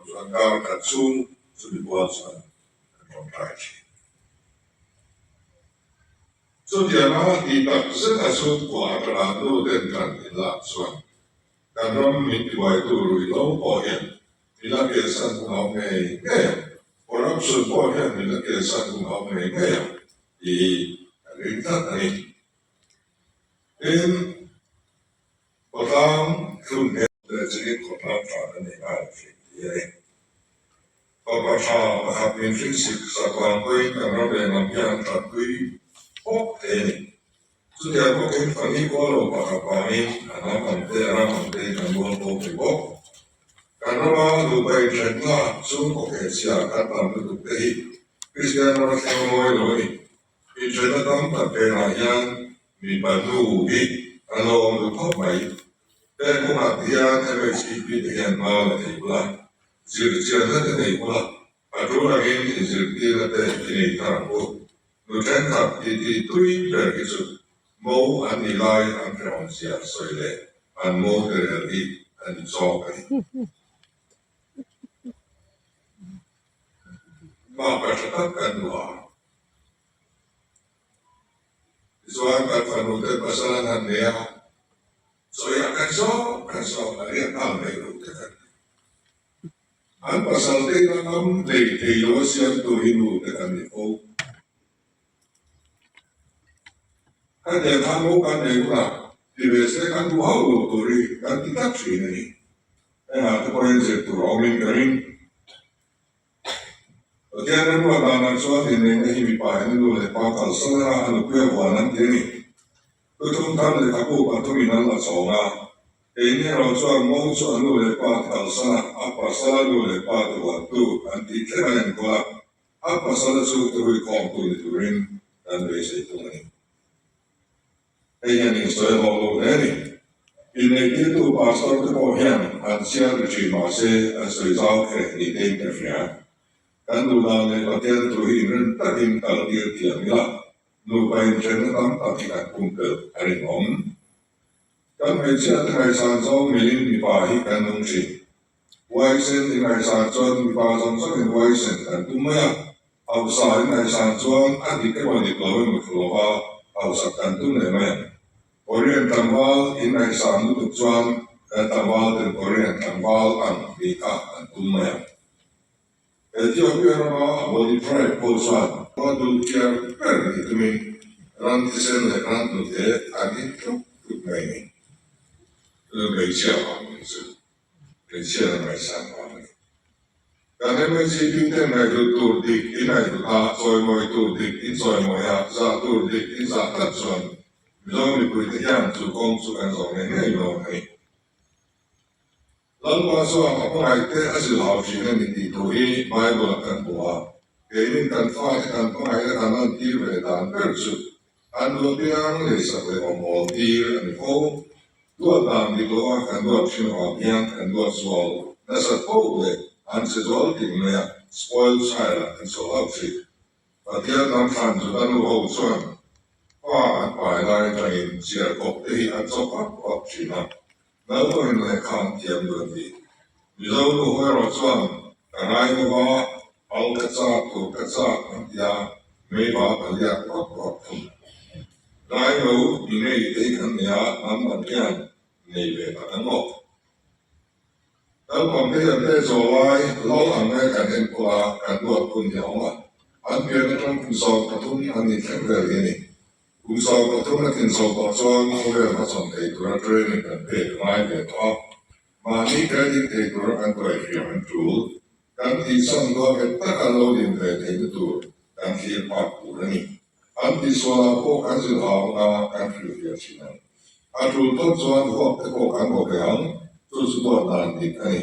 Chuan kar khat chhung chumi pual chuan kan tawngtai thin. Chutianga tih tak zeta chhungkua atanga nu ten kan inlak chuan kan ram min tibuaitu ruihhlo pawh hian min la kelsan hun a awm ngei ngei ang, corruption pawh hian min la kelsan hun a awm ngei ngei ang tih hi kan ring tlat a ni. Tin, khawtlang thlun nghet leh chilin khawtlang tha kan nei nghal thin tih a ni. Fapa tha pakhat min hrinsik sak vang pawhin kan ram leh lam hian an thatpui pawp thei a ni. Chutiang bawkin fani khua lo pakhat vangin a hnam ang te, a ram ang tein kan mual pawp thei bawk. Kan rama nupa inthenna chhungkaw kehchhia kan tam lutuk te hi Kristian rama thleng mawi lo a ni. Inthenna tam tak phenah hian mipa nu hi an lo awm duh khawp mai. Heng kawngah te hian MHEP te hian hma la thei bula, zirchianna te nei bula, a tul angin inzirtirna te i nei thar ang u. Nu thenkhat titi tui ber hi chu mo an nih lai an hrehawm zia sawi leh an mo te rel hi an inzawk a ni. Mapa tha tak kan duh a. Tichuan kan fanu te pasal an han nei a, sawiah kan zawk kan zawk a riak nghal mai lo te kan ni. An pasal te ina ngam nei thei lo a siamtu hi nu te kan ni fo. Khatiang khan mo kan nei hunah ti ve se kan duh hauh lo tur hi kan ti tlat thin a ni. Engah te pawhin zir tur a awmin ka ring. Pathian remruat danah chuan inneihna hi mipa in a nu leh pa kalsan a, a nupui a vuan an ti a ni. Thuthum thar lehkhabu pathumin an la chhawng a, keini erawh chuan mo chu a nu leh pa te kalsan a, a pasala nu leh pa te vuantu an tih thleng a enkawl a, a pasala chu te huikhawmtu ni turin kan beisei thung a ni. Hei hian insawi a hlawh lo hle a ni. Inneihtirtu pastor te pawh hian an chhiar ri thin mah se an sawi zau hreh ni tein ka hria. Kan duh dan leh Pathian thu hi inrem takin kal tir thiam ila, nupa inthenna tam tak hi kan pumpelh a rinawm. Kan hmeichhia te ngaihsan zawng milin mipa hi kan nung thin. Huaisen i ngaihsan chuan mipa zawng zawngin huaisen kan tum mai a, hausa i ngaihsan chuan a dik emaw dik lo emaw thu lova hausak kan tum leh mai ang. Korean tlangval i ngaihsan lutuk chuan kan tlangval ten Korean tlangval ang tih kha an tum mai ang. Ethiopia rama Abodi tribe ho chuan khua dul kiar ber ni tumin ram thisen leh ram hnute an in tluk tluk mai a ni. Hmeichhia vang ni chu. Hmeichhia na ngaihsan vang a ni. Kan MHCP ten ngaihhlut tur dik in ngaihhlut a, chawimawi tur dik in chawimawi a, zah tur dik in zah tlat chuan Mizo mipuite hian chu kawng chu kan zawh ngei ngei dawn a ni. Lalpa chuan a hmangaihte a zilhau thin a ni tih thu hi Bible-ah kan hmu a, keinin kan fate kan hmangaihna kan lantir ve dan ber chu an duh apiang leisak leh awm awl tir a ni fo. Duat dan dik loa kan duat thin avang hian kan duat sual nasat fo leh an che zual ting mai a, spoiled child-ah kan chhuah hlauh thin. Pathian lam thlan Juda nu ho chuan fa an pai lai atangin chhiar kawp te hi an chawp vak vak thin a, Naupangin lehkha an thiam duh an ti. Mizo nu ho erawh chuan ka ngai lova, al ka chak, tur ka chak an ti a, meiva ka liak vak vak thung. Ngai lo mi ngei te hi kan nei a, hnam dang hian nei ve tak an awk. Naupang te hian te zawh lai lal ang ngai kan enkawl a, kan duat hun hi a awm a, an pian atang kum 13 an ni thleng vel hi a ni. Kum 13 a tlin chho tawh chuan khawvel hmachhawn thei tura training kan pek a ngai ve tawh a, mahni training thei tura kan tuaihriam an tul. Kan tihchhan hnuah nghet taka lo din ve theihna tur kan thlir phak tur a ni. An tihsualah pawh kan zilhau anga kan hrilhfiah thin ang. A tul phawt chuan huap te pawh kan vaw ve ang, chu chu duat dan dik a ni.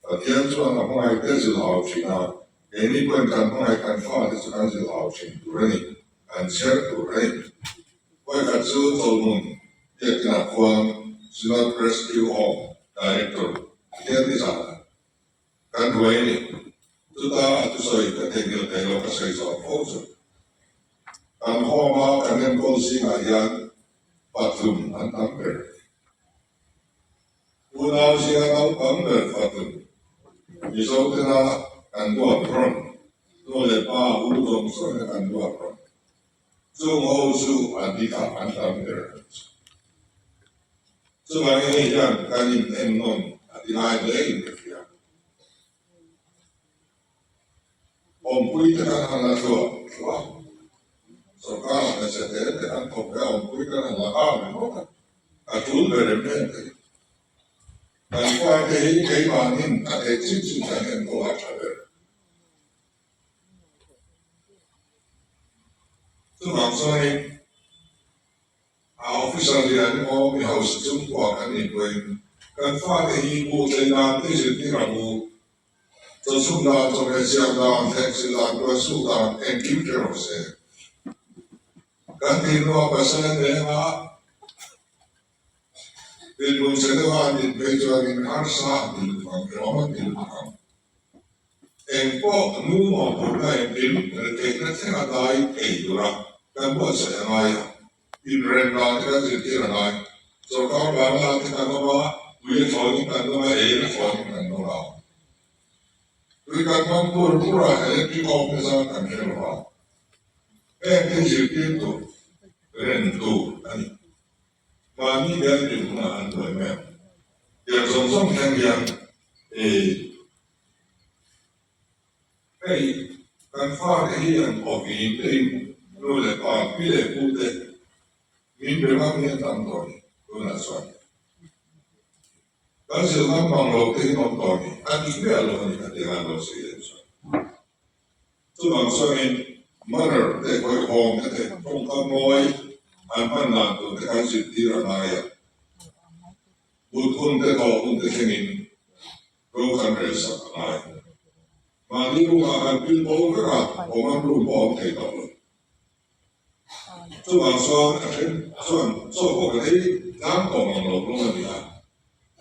Pathian chuan a hmangaihte zilhau thin a, keini pawhin kan hmangaih kan fate chu kan zilhau thin tur a ni, kan chher tur a ni. Vawikhat chu Chawlhmun biakinah khuan Synod Rescue Home Director Pathian ni zah kan ruai a ni. Chuta a thusawi ka theihnghilh thei lo ka sawi zawh fo chu. Kan home-a kan enkawl zingah hian patlum an tam ber. Unau zinga naupang ber fatlum. Mizo tena kan duat rawn, nu leh pa u zawng zawngina kan duat rawn. Chung ho chu a dik a, an tam ber a nih chu. Chuvangin hei hian kan in ennawn a ti ngai hle in ka hria. Awmpui te kan han la thluah thluah a, sorkar ah hmeichhe te te kan thawk ve a, awmpui kan han la nghal ringawt a, a tul ber em em thei. Kan fate hi keimahnin a theih chin chin kan enkawl a tha ber. Chuvang chuanin a officer lian emaw mi hausa chungkua kan nih pawhin kan fate hi bu tlei dan te zirtir ang u. Chawchhum dan, chawhmeh siam dan, thleng sil dan, puan suk dan engkim hre rawh se. Kan thinlung a pasal an reng a, dinhmun che deuha an din phei chuanin harsa an ti lutuk ang, hrehawm an ti lutuk ang. Eng pawh nu mawhphurhna engkim retheihna thleng a dai thei tura kan buatsaih a ngai a, inrem dan te kan zirtir a ngai. Sorkar bangla te kan awm a, tui a thlawnin kan awm a, ei a thlawnin kan awm a. Tui kan hmang pur pur a, electric off te zan kan hre lo a. Heng te zirtir tur rem tur a ni. Mahni bial bil hunah an buai mai ang. Tiang zawng zawng thleng hian hei kan fate hi an awvin tein nu leh pa, pi leh pu te min be ngam hi an tam tawh a ni tunah chuan. Kan zir ngam mang lo te hi an awm tawh a ni, a dik miah lo a ni ka ti ngai lo si em chuan. Chuvang chuanin manner te hawihhawm te te tawngkam mawi an hman dan tur te kan zirtir a ngai a, mut hun te thawh hun te thlengin ro kan rel sak a ngai. Mahni room-ah kan pil bo vek a, common room pawh a awm thei tawh lo. Chuvang chuan a then chuan chaw pawh kan ei tlang tawh mang lo hlawm a ni a,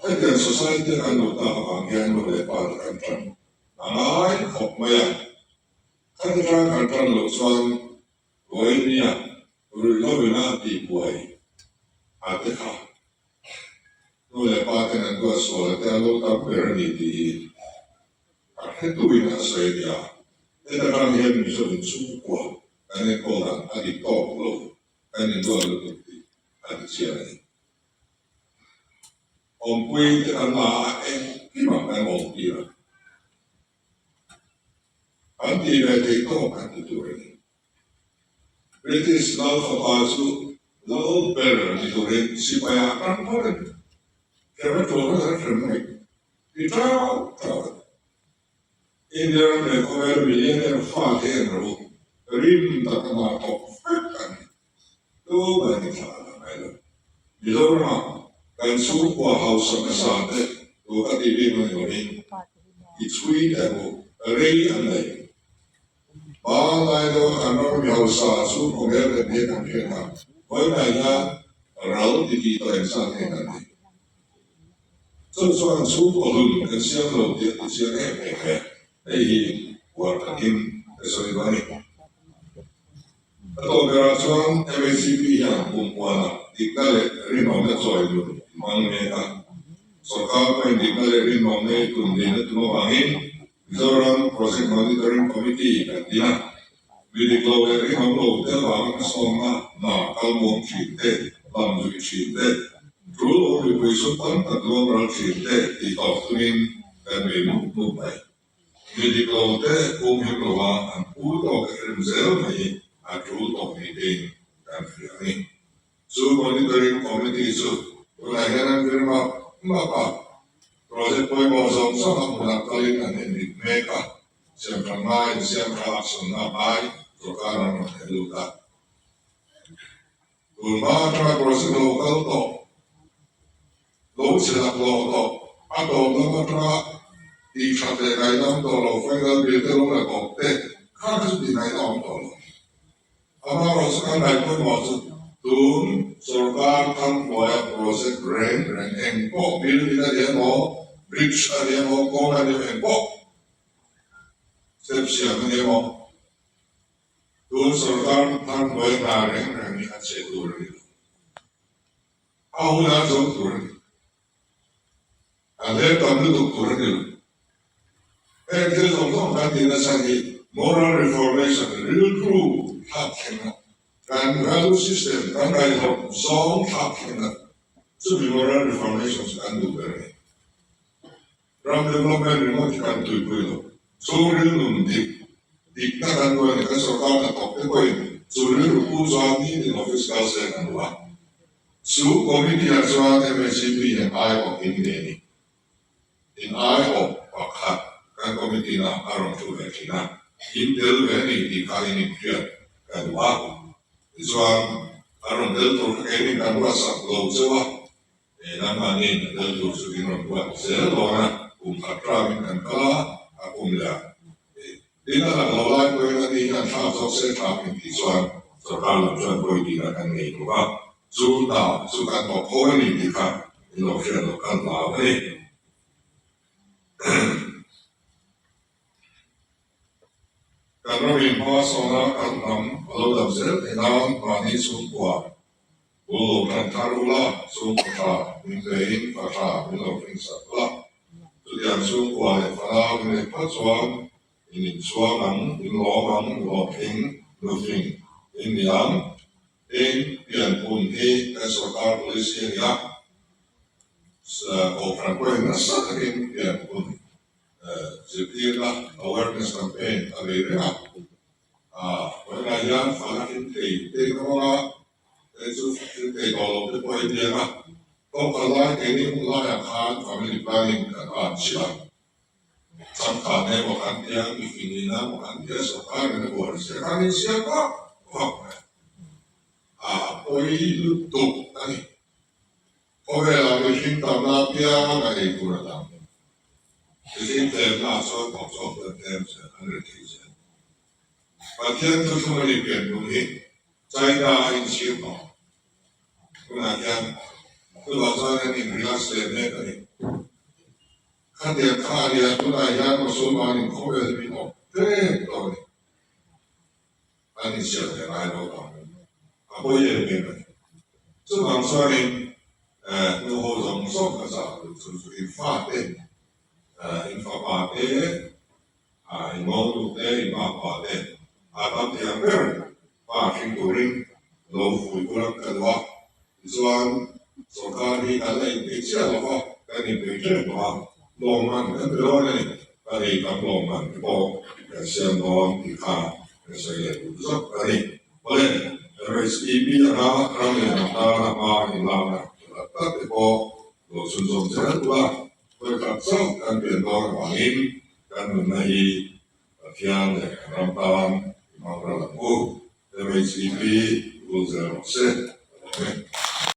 hetiang society a kan luh tak avang hian nu leh pa te kan tan a ngai khawp mai a, khati tang kan tan loh chuan Vawinia ruihhlo ina tihbuai a te kha nu leh pa ten an duat sual a te an lo tam ber a ni tih hi a hretuin a sawi a ni a, heta tang hian Mizo inchhungkua kan enkawl dan a dik tawk lo, kan induat lutuk tih a ti chiang a ni. Awmpui te kan la a, engkimah kan awm tir a, an tih ve theih tawk an ti tur a ni. British lal fapa chu lal ber ni turin sipai-ah tan phawt a ni. Hremna tul kha kan hrem mai ti tau tau a ni. India ram leh khawvel millionaire fate en rawh u, rim tak a hna thawk vek a ni. Tumah in thlah a la ngai lo. Mizoramah kan chhungkua hausa hmasa te tu ka tih bik a ni lovin i chhui teh u, rei an nei. Hmanlai deuha kan ram mi hausa chhungkaw hmel kan hriat ang hriat a, vawihnai hian ral ti tih tawh engzat nge kan nei. Chu chuan chhungkaw hlun kan siam lo tih a ti chiang em em e, hei hi uar takin ka sawi duh a ni. A tawh berah chuan MHCP hian kumpuanah dikna leh rinawmna chawi nun hmang mek a, sorkar pawhin dikna leh rinawmna hi tum dihna tum avangin Mizoram Project Monitoring Committee kan din a, mi dik lo leh rinawm lo te avanga hmasawnna hna kal muang thin te, lam zui thin te, tul awm mipui sum tam tak luang ral thin te tih tawp tumin kan bei mup mup mai. Mi dik lo te kum him lova an pu tawk a hrem zel mai hi a tul tawk ni tein kan hria a ni. Chu Monitoring Committee chu tunah hian an vir map map a, project pawimawh zawng zawng a hmunah kalin an endik mek a, siamtha ngai insiamtha action-na ngai sorkar an rawn theh lut a. Tun hma atanga project lo kal tawh, lo chhe lak lawh tawh, a tawp lam atanga tih that leh ngaihdam tawh lo final bill te lo la tawp te kha kha chu tih ngaihna awm tawh lo. Amaherawhchu kan ngaih pawimawh chu tun sorkar thang hnuaia project reng reng eng pawh building a ni emaw, bridge a ni emaw, kawng a ni emaw eng pawh step siam a ni emaw, Tun sorkar thar hnuai hna reng reng hi a che tur a ni lo. A hun a zawng tur a ni. A hler tam lutuk tur a ni lo. Heng thil zawng zawng kan tih nasa hi moral reformation, rilru thlak thlengna, kan value system, kan ngaihhlawp zawng thlak thlengna, chumi moral reformation chu kan duh ber a ni. Ram development ringawt hi kan tuipui lo. Chhungril nun dik, dikna kan duh a ni. Kan sorkar hnathawk te pawhin chu rilru pu chuan nitin office kal se kan duh a. Chu committee ah chuan MHCP hian aiawh in nei a ni. In aiawh pakhat kan committee na a rawn thu ve thin a, in tel ve a ni tih kha in inhriat ka duh a. Tichuan a rawn tel tur kha keinin kan ruatsak lo cheu a. He nangmahniin a tel tur chu in rawn buat zel dawn a, kum khat ramin kan kal a, a kum leh a. Tin, a lang lo lai pawhin a ni hian thlak zawk se thlak in tih chuan sorkar lam chuan pawi tihna kan nei bawk a, chu ta chu kan thawk khawi a ni tih kha in lo hriat loh khan hlau a ni. Kan ramin hma sawna kan hnam a lo dam zel theih nan mahni chhungkua Bul lo tan thar ula, chhungkaw tha min pein fa tha min lo hring sak ula. Chutiang chhungkua leh fanau in neih phawt chuan in inchhuang ang, in lawm ang, lawmthing, nufing in ni ang. Tin, pianpun hi kan sorkar policy a ni a, kohhran pawhin nasa takin pianpun zirtirna, awareness campaign, a nei reng a. Vawiinah hian fana hlim thei te ka hmang a, hei chu hlim thei tawh lo te pawh a inbiak a. Thawkhat lai keini hun laiah khan family planning kan an chhiah a, changkan emaw kan tia, mifing nihna emaw kan tia, sorkar in a buai sia khan insiam vak vak mai a, a pawi lutuk a ni. Khawvelah mihring tamna apianga ei tur a tam. Mihring tlemna chuan thawk chhuak ber tlem zel an ri thei zel. Pathian thuthlung a nih pian tum hi China a inchhir tawh. Tunah hian chuvang chuan an in-relax leh mek a ni. Khatiang kha a nia, tunah hian Mosolman in khawvel hi min awp tlem tawh a ni. An insiam ve ngai lo vang a pawi em em a ni. Chuvang chuanin nu ho zawng zawng ka zah duh chu chu in fate, in fapa te, in mawngnu te, in mapa te a tam thei ang ber pa hring turin lo fui bur ang ka duh a. Tichuan sorkar hi kan la inpeih chiah lo va, kan inpeih ṭep tawh a, lawmman kan pe dawn a ni. Ka nei tam lawmman te pawh kan siam dawn tih kha kan sawi leh duh zawk a ni. Awle, MHEP anga ram leh hnam tana hma inlakna tak tak te pawh lo chhunzawm zel tura hawi khat chauh kan pian dawn avangin kan nunna hi Pathian leh kan ram tan i hmang ral ang u. MHEP rul zel rawh se. Ka lawm e.